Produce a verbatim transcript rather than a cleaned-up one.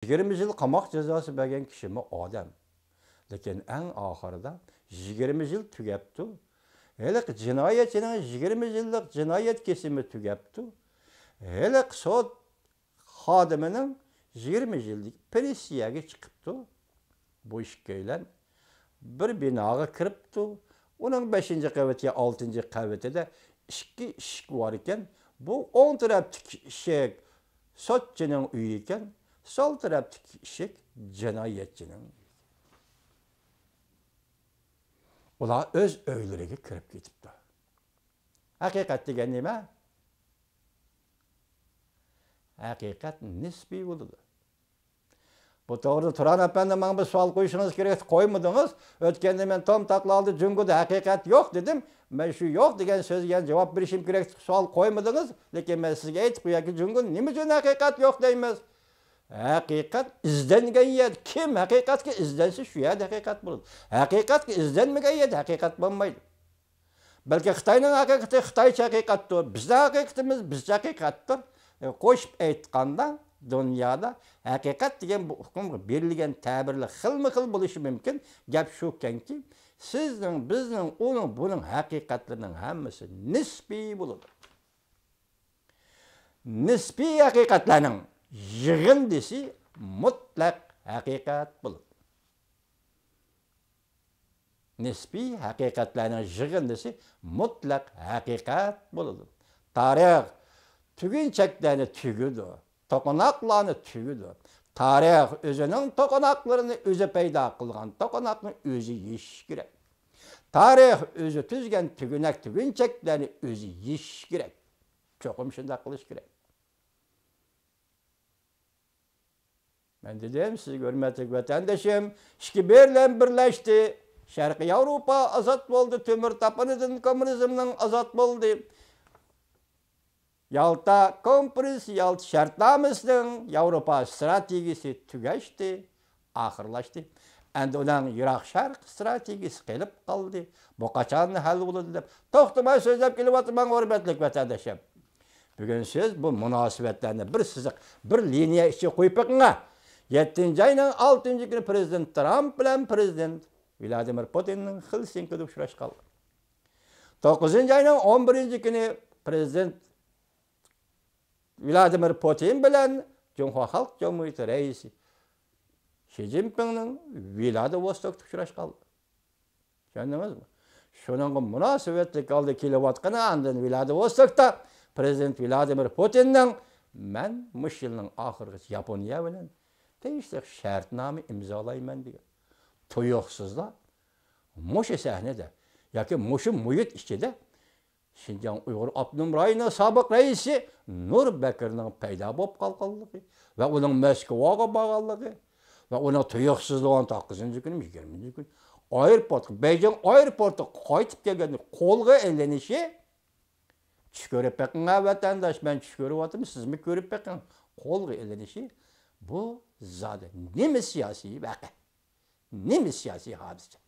يىگىرمە يىل قاماق جازاسى بەرگەن كىشىمۇ ئادەم. لېكىن ئەڭ ئاخىرىدا يىگىرمە يىل تۈگەپتۇ. ھېلىقى جىنايەتچىنىڭ يىگىرمە يىللىق جىنايەت كېسىمى تۈگەپتۇ. ھېلىقى سوت خادىمىنىڭ يىگىرمە يىللىق پېنسىيەگە چىقىپتۇ. بۇ ئىككىيلەن بىر بىناغا كىرىپتۇ. ئۇنىڭ بەشىنچى قەۋىتى، ئالتىنچى قەۋىتىدە ئىككى ئىشىك بار ئىكەن. بۇ ئوڭ تەرەپتىكى ئىشىك سوتچىنىڭ ئۆيى ئىكەن، سول تەرەپتىكى ئىشىك جىنايەتچىنىڭ ئۆيى. ئۇلار ئۆز ئۆيلىرىگە كىرىپ كېتىپتۇ. ھەقىقەت دېگەن نېمە؟ ھەقىقەت نىسپىي بولىدۇ. بۇ توغرىدا تۇران ئەپەندى ماڭا بىر سوئال قويۇشىڭىز كېرەك، قويمىدىڭىز. ئۆتكەندە مەن توم تاقلا ئالدى جۇڭگودا ھەقىقەت يوق دېدىم. مەن شۇ يوق دېگەن سۆزگە يەنە جاۋاب بېرىشىم كېرەك، سوئال قويمىدىڭىز. لېكىن مەن سىزگە ئېيتىپ قويايكى، جۇڭگو نېمە ئۈچۈن ھەقىقەت يوق دەيمىز؟ ھەقىقەت ئىزدەنگەن يەردە، كىم ھەقىقەتكە ئىزدەنسە، شۇ يەردە ھەقىقەت بولىدۇ. ھەقىقەتكە ئىزدەنمىگەن يەردە ھەقىقەت بولمايدۇ. بەلكى خىتاينىڭ ھەقىقىتى خىتايچە ھەقىقەتتۇر، بىزنىڭ ھەقىقىتىمىز بىزچە ھەقىقەتتۇر. ئە، قوشۇپ ئېيتقاندا، دۇنيادا ھەقىقەت دېگەن بۇ ئۇقۇمغا بېرىلگەن تەبىرلەر خىلمۇ خىل بولۇشى مۇمكىن. گەپ شۇكەنكى، سىزنىڭ، بىزنىڭ، ئۇنىڭ، بۇنىڭ ھەقىقەتلىرىنىڭ ھەممىسى نىسپىي بولىدۇ. نىسپىي ھەقىقەتلەرنىڭ يىغىندىسى مۇتلەق ھەقىقەت بولىدۇ. نىسپىي ھەقىقەتلەرنىڭ يىغىندىسى مۇتلەق ھەقىقەت بولىدۇ. تارىخ تۈگۈنچەكلەرنى تۈگىدۇ، توقۇناقلارنى تۈگىدۇ. تارىخ ئۆزىنىڭ توقۇناقلىرىنى ئۆزى پەيدا قىلغان توقۇناقنى ئۆزى يېشىش كېرەك. تارىخ ئۆزى تۈزگەن تۈگۈنەك، تۈگۈنچەكلەرنى ئۆزى يېشىش كېرەك. چوقۇم شۇنداق قىلىش كېرەك. مەن دېدىم سىزگە، ھۆرمەتلىك ۋەتەندىشىم، ئىككى بېرلىن بىرلەشتى. شەرقىي ياۋروپا ئازاد بولدى، تۆمۈر تاپىنىدىن كوممۇنىزمنىڭ ئازاد بولدى. يالتا كونفېرېنسى، يالتا شەرتنامىسىنىڭ ياۋروپا ئىستراتېگىيىسى تۈگەشتى، ئاخىرلاشتى. ئەمدى ئۇنىڭ يىراق شەرق ئىستراتېگىيىسى قېلىپ قالدى. بۇ قاچان ھەل بولىدۇ دەپ توختىماي سۆزلەپ كېلىۋاتىمەن، ھۆرمەتلىك ۋەتەندىشىم. بۈگۈن سىز بۇ مۇناسىۋەتلەرنى بىر سىزىق، بىر لىنىيە ئىچىگە قويۇپ بېقىڭ. يەتتىنچى ئاينىڭ ئالتىنچى كۈنى پىرېزىدېنت ترامپ بىلەن پىرېزىدېنت ۋلادىمىر پۇتىننىڭ خېلسىنكىدا ئۇچراشقانلىقى. توققۇزىنچى ئاينىڭ ئون بىرىنچى كۈنى پىرېزىدېنت ۋلادىمىر پۇتىن بىلەن جۇڭخۇا خەلق جۇمھۇرىيىتى رەئىسى شى جىنپىڭنىڭ ۋلادىۋوستوكتا ئۇچراشقانلىقى. چۈشەندىڭىزمۇ؟ شۇنىڭغا مۇناسىۋەتلىك ھالدا كېلىۋاتقىنى، ئاندىن ۋلادىۋوستوكتا پىرېزىدېنت ۋلادىمىر پۇتىننىڭ، مەن مۇشۇ يىلنىڭ ئاخىرىغىچە ياپونىيە بىلەن تېگىشلىك شەرتنامە ئىمزالايمەن دېگەن. تۇيۇقسىزلا مۇشۇ سەھنىدە ياكى مۇشۇ مۇھىت ئىچىدە شىنجاڭ ئۇيغۇر ئاپتونوم رايونىنىڭ سابىق رەئىسى نۇر بەكرىنىڭ پەيدا بولۇپ قالغانلىقى ۋە ئۇنىڭ مەسكۇۋاغا بارغانلىقى ۋە ئۇنىڭ تۇيۇقسىزلا ئون توققۇزىنچى كۈنى، يىگىرمىنچى كۈنى ئايروپورتقا، بېيجىڭ ئايروپورتىغا قايتىپ كەلگەندە قولغا ئېلىنىشى، چۈش كۆرۈپ بېقىڭ ھە ۋەتەنداش، مەن چۈش كۆرۈۋاتىمەن، سىزمۇ كۆرۈپ بېقىڭ. قولغا ئېلىنىشى بۇ زادى نېمە سىياسىي ۋەقە؟ نېمە سىياسىي ھادىسە؟